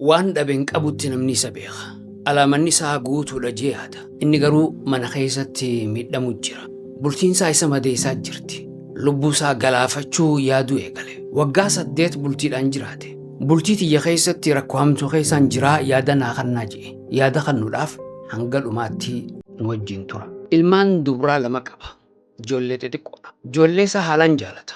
Waan dhabe hin qabutti namni isa beeka. Alaamanni isaa guutuudha jee yaada. Inni garuu mana keessatti miidhamu jira. Bultiin isaa isa madeessaa jirti. Lubbuu isaa galaafachuu yaaduu eegale. Waggaa 8 bultiidhaan jiraate. Bultii tiyya keessatti rakkoo hamtuu keessaan jiraa yaada naa kannaa je'e. Yaada kannuudhaaf hanga dhumaatti nu wajjin tura. Ilmaan dubraa 2 qaba. Ijoollee xixiqqoodha. Ijoollee isaa haalaan jaalata.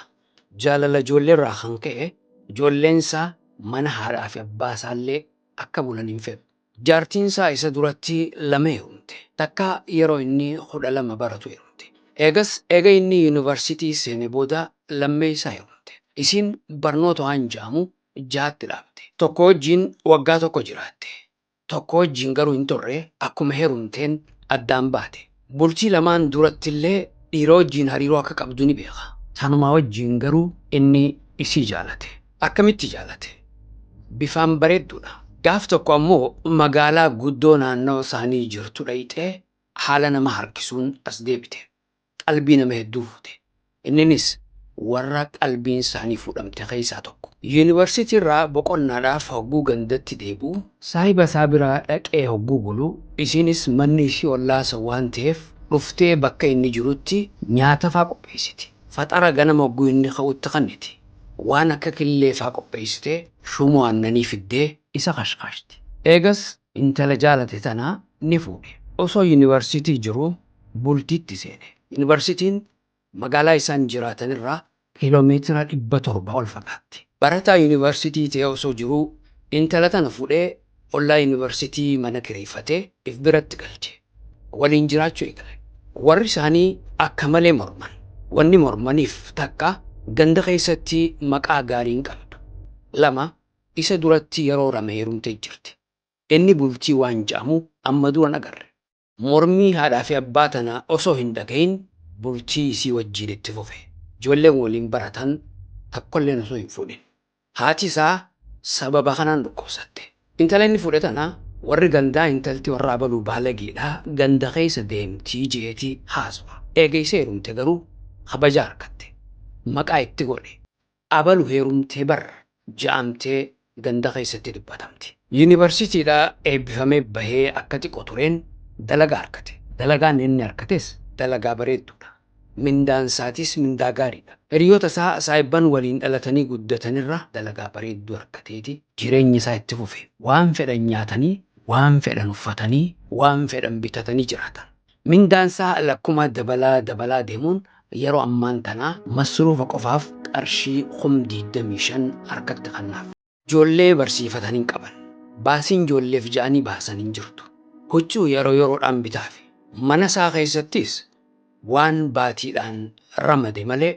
Jaalala ijoollee irraa kan ka'e ijoolleen isaa mana haadhaa fi abbaa isaallee akka bulan hin fedhu. Jaartiin isaa isa duratti 2 heerumte. Takka yeroo inni 12 baratu heerumte. Eegas eega inni yuunivarsiitii seene booda lammeessaa heerumte. Isiin barnoota waan ja'amu jahatti dhaabde. Tokko wajjiin waggaa tokko jiraatte. Tokko wajjiin garuu hin turre, akkuma heerumteen addaan baate. Bultii lamaan durattillee dhiira wajjiin hariiroo akka qabdu ni beeka. Tanumaa wajjiin garuu inni isii jaalate. Akkamitti jaalate? Bifaan bareedduudha. Gaaf tokko ammoo magaalaa guddoo naannawa isaanii jirtu dhayxee haala nama harkisuun as deebite. Qalbii nama hedduu fuute. Inninis warra qalbiin isaanii fuudhamte keessaa tokko. Yuunivarsiitii irraa boqonnaadhaaf hogguu gandatti deebi'u, saahiba isaa bira dhaqee hogguu bulu, isiinis manni isii ollaa san waan ta'eef dhuftee bakka inni jirutti nyaata faa qopheessiti. Faxara ganama hogguu inni ka'u itti kanniti. Waan akka killee faa qopheessitee, shuumoo aannanii fiddee isa kashkaashti. Eegas intala jaalate tana ni fuudhe. Osoo Yuunivarsiitii jiruu bultiitti seene. Yuunivarsiitiin magaalaa isaan jiraatan irraa kiiloomeetira 700 ol fagaatti. Barataa Yuunivarsiitii ta'ee osoo jiruu intala tana fuudhee ollaa Yuunivarsiitii mana kireeffatee if biratti galche. Waliin jiraachuu eegale. Warri isaanii akka malee morman. Wanni mormaniif takka ganda keessatti maqaa gaarii hin qabdu. 2 isa duratti yeroo lama heerumtee jirti. Inni bultii waan ja'amu amma dura hin agarre. Mormii haadhaa fi abbaa tana osoo hin dhagahin bultii isii wajjiin itti fufe. Ijoolleen waliin baratan takkolleen osoo hin fuudhin. Haati isaa sababa kanaan dhukkubsatte. Intala inni fuudhe tana warri gandaa intalti warra abaluu baalageedha ganda keessa deemti je'eeti haasawa. Eega isa heerumte garuu kabaja arkatte. Maqaa itti godhe. Abalu heerumte bar ja'amtee ganda keessatti dubbatamti. Yuunivarsiitiidhaa eebbifamee bahee akka xiqqo tureen dalagaa arkate. Dalagaan inni arkates dalagaa bareedduudha. Mindaan isaatis mindaa gaariidha. Hiriyoota isaa saahibban waliin dhalatanii guddatanirra dalagaa bareedduu arkateeti jireenya isaa itti fufe. Waan fedhan nyaatanii, waan fedhan uffatanii, waan fedhan bitatanii jiraatan. Mindaan isaa lakkuma dabalaa dabalaa deemuun yeroo ammaan tanaa masruufa qofaaf qarshii 25,000 harkatti kannaaf. Ijoollee barsiifatan hin qaban. Baasiin ijoolleef ja'anii baasan hin jirtu. Huccuu yeroo yeroodhaan bitaafi. Mana isaa keessattis waan baatiidhaan ramade malee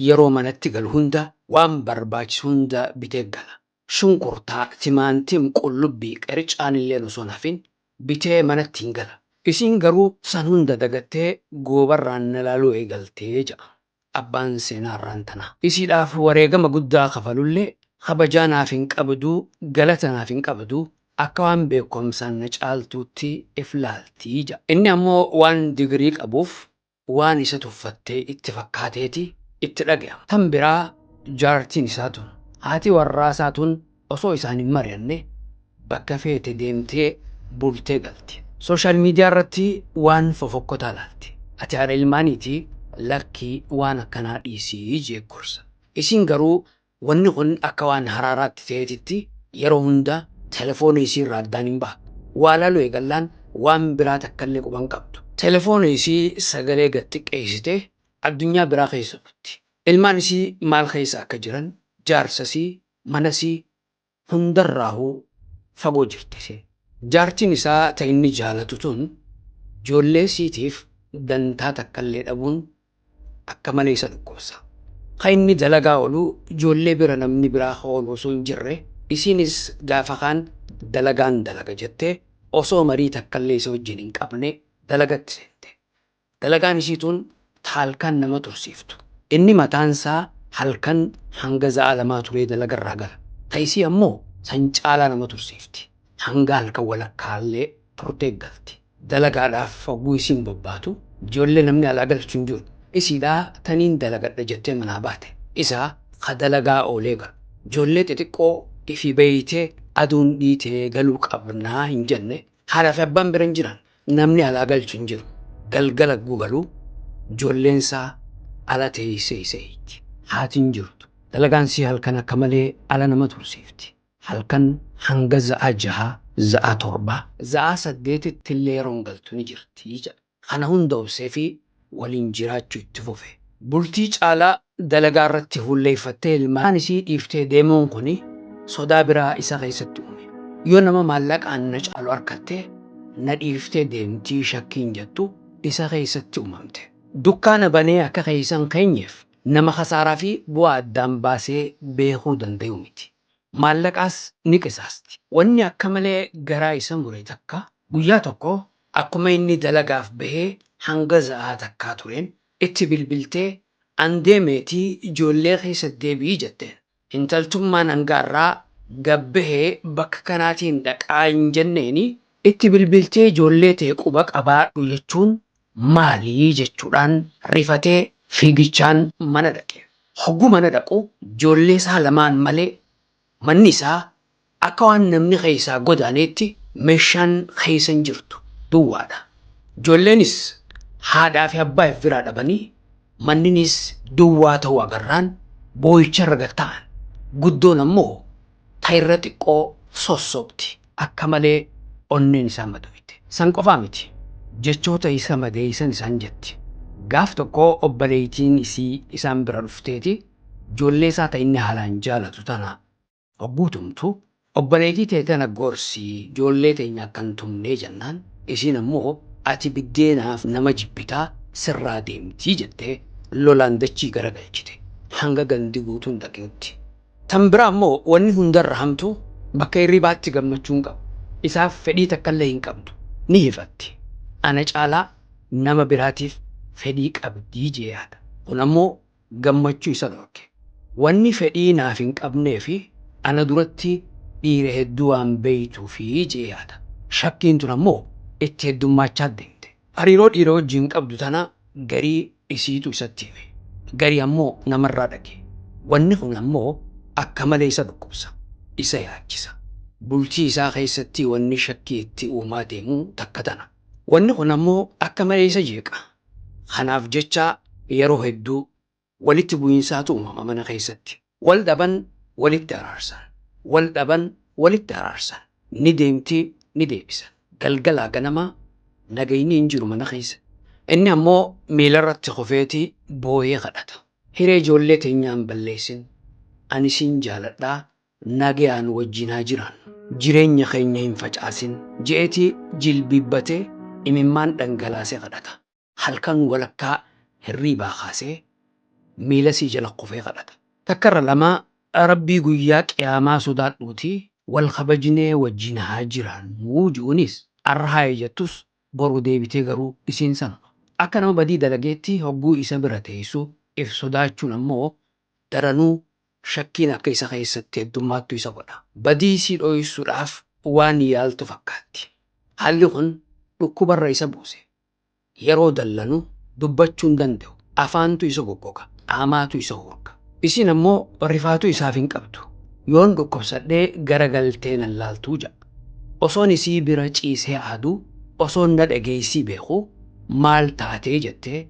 yeroo manatti galu hunda waan barbaachisu hunda bitee gala. Shunkurtaa, timaantim, qullubbii, qircaan illeen osoo hin hafin bitee manatti hin gala. Isiin garuu san hunda dagattee goobarraan na laaluu eegalte ja'a abbaan seenaa arraan tanaa. Isiidhaaf wareegama guddaa kafalullee kabajaa naaf hin qabdu, galata naaf hin qabdu, akka waan beekkomsaan na caaltuutti if laalti ja'a. Inni ammoo waan digirii qabuuf waan isa tuffatte itti fakkaateeti itti dhagayama. Tan biraa jaartiin isaa tun, haati warraa isaa tun osoo isaan hin mari'anne bakka feete deemtee bultee galti. Social media irratti waan fofokkotaa laalti. Ati haadha ilmaaniitii lakkii waan akkanaa dhiisi jee gorsa. Isiin garuu Wanni kun akka waan haraaraatti ta'eetitti yeroo hunda telefoona isii irraa addaan hin baatu. Waa laaluu eegallaan waan biraa takkallee quba hin qabdu. Telefoona isii sagalee gad xiqqeessitee addunyaa biraa keessa butti. Ilmaan isii maal keessa akka jiran, jaarsa isii, mana isii hundarraahuu fagoo jirti isiin. Jaartiin isaa ta inni jaalatu tun joollee isiitiif dantaa takkallee dhabuun akka malee isa dhukkubsa. Ka inni dalagaa oolu joollee bira namni biraa ka oolu osoo hin jirre, isiinis gaafa kaan dalagaan dalaga jettee osoo marii takkallee isa wajjiin hin qabne dalagatti seente. Dalagaan isii tun ta halkan nama tursiiftu. Inni mataan isaa halkan hanga za'aa lamaa turee dalagarraa gala. Ta isii ammoo san caalaa nama tursiifti. Hanga halkan walakkaallee turtee galti. Dalagaadhaaf hogguu isiin bobbaatu ijoollee namni alaa galchu hin jiru. Isiidhaa taniin dalagadha jettee manaa baate. Isa ka dalagaa oolee galu. Ijoollee xixiqqoo ifii beeytee Aduun dhiitee galuu qabnaa hin jenne. Haadhaa fi abbaan bira hin jiran. Namni alaa galchu hin jiru. Galgala gugaluu ijoolleen isaa ala teessee isa eegdi. Haati hin jirtu. Dalagaan sii halkan akka malee ala nama tursiifti. Halkan hanga za'a 6, za'a 7, za'a 8tti illee yeroon galtu ni jirti jedha. Kana hunda obsee fi waliin jiraachuu itti fufe. Bultii caalaa dalagaa irratti fuulleeffattee ilmaan isii dhiiftee deemuun kuni sodaa biraa isa keessatti uume. Yoo nama maallaqaan na caalu arkatte na dhiiftee deemtii shakkiin jettu isa keessatti uumamte. Dukkaana banee akka keessa hin keenyeef nama kasaaraa fi bu'aa addaan baasee beekuu dandayu miti. Maallaqaas ni qisaasti. Wanni akka malee garaa isa mure takka, guyyaa tokko akkuma inni dalagaaf bahee hanga za'aa takkaa tureen itti bilbiltee an deemeetii ijoollee keessa deebi'i jetteen. Intaltummaan hanga har'aa gabbahee bakka kanaatiin dhaqaa hin jenneeni itti bilbiltee ijoollee tee quba qabaadhu jechuun maalii jechuudhaan rifatee fiigichaan mana dhaqe. Hogguu mana dhaqu ijoollee isaa lamaan malee manni isaa akka waan namni keessaa godaaneetti meeshaan keessa hin jirtu, duwwaadha. Ijoolleenis haadhaa fi abbaa if biraa dhabanii manninis duwwaa ta'uu agarraan boo'icharra gad ta'an. Guddoon ammoo ta irra xiqqoo sossobdi. Akka malee onneen isaa madoyte. San qofaa miti. Jechoota isa madeeysan isaan jetti. Gaaf tokko obboleeytiin isii isaan bira dhufteeti ijoollee isaa ta inni haalaan jaalatu tana hogguu tumtu, obboleeytii tee tana gorsi ijoollee teenya akka hin tumnee jennaan, isiin ammoo ati biddeenaaf nama jibbitaa sirraa deemtii jettee lolaan dachii garagalchite hanga gandi guutuun dhagayutti. Tan biraa ammoo wanni hundarra hamtu bakka hirribaatti gammachuu hin qabu. Isaaf fedhii takkallee hin qabdu. Ni hifatti. Ana caalaa nama biraatiif fedhii qabdii jee yaada. Kun ammoo gammachuu isa dhorke. Wanni fedhii naaf hin qabneefi ana duratti dhiira hedduu waan beeytuufi jee yaada. Shakkiin tun ammoo itti heddummaachaa deemte. Hariiroo dhiira wajjiin qabdu tana garii isiitu isatti hime. Garii ammoo namarraa dhagaye. Wanni kun ammoo akka malee isa dhukkubsa. Isa yaachisa. Bultii isaa keessatti wanni shakkii itti uumaa deemu takka tana. Wanni kun ammoo akka malee isa jeeqa. Kanaaf jecha yeroo hedduu walitti bu'iinsaatu uumama mana keessatti. Wal dhaban walitti araarsan. Wal dhaban walitti araarsan. Ni deemti ni deebisan. Galgalaa ganama nagayni hin jiru mana keessa. Inni ammoo miilarratti kufeeti booyee kadhata. Hiree ijoollee teenyaa hin balleessin. Ani sin jaaladhaa nagayaan wajjin haa jiraannu. Jireenya keenya hin facaasin je'eeti jilbiibbatee imimmaan dhangalaasee kadhata. Halkan walakkaa hirriibaa kaasee miila sii jala kufee kadhata. Takkarra lama Rabbii guyyaa qiyaamaa sodaadhuutii wal kabajnee wajjin haa jiraannu je'uunis arra haaya jettus boru deebitee garuu isiin sanuma. Akka nama badii dalageetti hogguu isa bira teessu if sodaachuun ammoo daranuu shakkiin akka isa keessatti heddummaattu isa godha. Badii isii dhoysuudhaaf waan yaaltu fakkaatti. Haalli kun dhukkubarra isa buuse. Yeroo dallanu dubbachuu hin danda'u. Afaantu isa goggoga. Qaamaatu isa hurka. Isiin ammoo rifaatuu isaaf hin qabdu. Yoon dhukkubsadhee garagaltee nan laaltuu ja'a. Osoon isii bira ciisee aadu, osoon na dhageessii beeku maal taatee jettee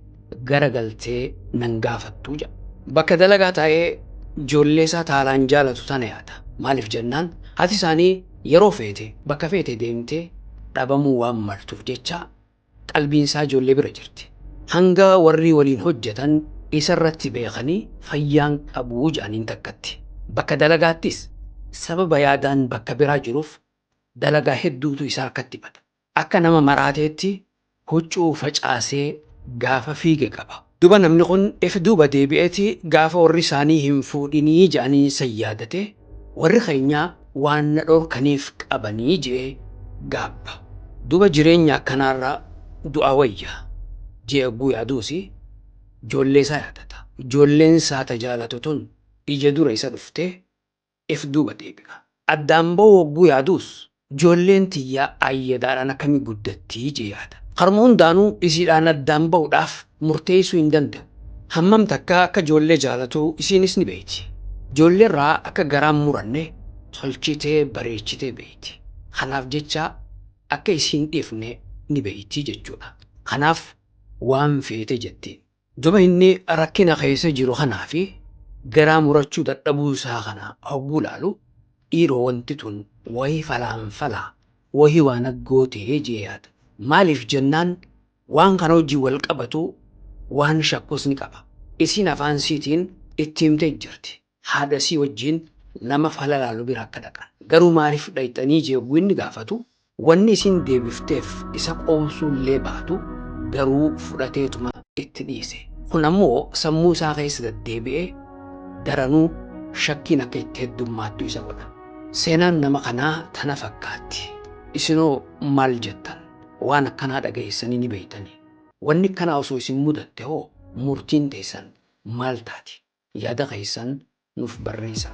garagaltee nan gaafattuu ja'a. Bakka dalagaa taa'ee ijoollee isaa taalaan jaalatu tana yaada. Maaliif jennaan haati isaanii yeroo feete bakka feete deemtee dhabamuu waan maltuuf jecha qalbiin isaa ijoollee bira jirti. Hanga warri waliin hojjetan isa irratti beekanii fayyaan qabuu jedhaniin takkatti. Bakka dalagaattis sababa yaadaan bakka biraa jiruuf dalagaa hedduutu isa harkatti bada. Akka nama maraateetti huccuu facaasee gaafa fiige qaba. Duba namni kun if duuba deebi'eeti gaafa warri isaanii hin fuudhinii jedhanii san yaadate warri keenya waan na dhorkaniif qabanii je'ee gaabba. Duba jireenya akkanaarra du'a wayya je'e hogguu yaaduusi ijoollee isaa yaadata. Ijoolleen isaa ta jaalatu tun ija dura isa dhuftee if duuba deebi'a. Addaan ba'uu hogguu yaaduus ijoolleen tiyya ayyadaadhaan akkami guddattii je'ee yaada. Karuma hundaanuu isiidhaan addaan ba'uudhaaf murteessuu hin danda'u. Hammam takka akka ijoollee jaalatu isiinis ni beeyti. Ijoolleerraa akka garaan muranne tolchitee bareechitee beeyti. Kanaaf jecha akka isiin dhiifne ni beeyti jechuudha. Kanaaf waan feete jettiin. Duba inni rakkina keessa jiru kanaa fi garaa murachuu dadhabuu isaa kana hogguu laalu, dhiiroo wanti tun wahii falaanfalaa, wahii waan aggootee jee yaada. Maaliif jennaan waan kana wajjin wal qabatu waan shakkus ni qaba. Isiin afaan isiitiin itti himtee jirti. Haadha isii wajjin nama fala laalu bira akka dhaqan. Garuu maaliif dhayxanii jee hogguu inni gaafatu, wanni isiin deebifteef isa qoobsuullee baatu garuu fudhateetuma itti dhiise. Kun ammoo sammuu isaa keessa deddeebi'ee daranuu shakkiin akka itti heddummaattu isa godha. Seenaan nama kanaa tana fakkaatti. Isinoo maal jettan? Waan akkanaa dhageessanii ni beeytanii? Wanni akkanaa osoo isin mudatte hoo murtiin teessan maal taati? Yaada keessan nuuf barreessaa.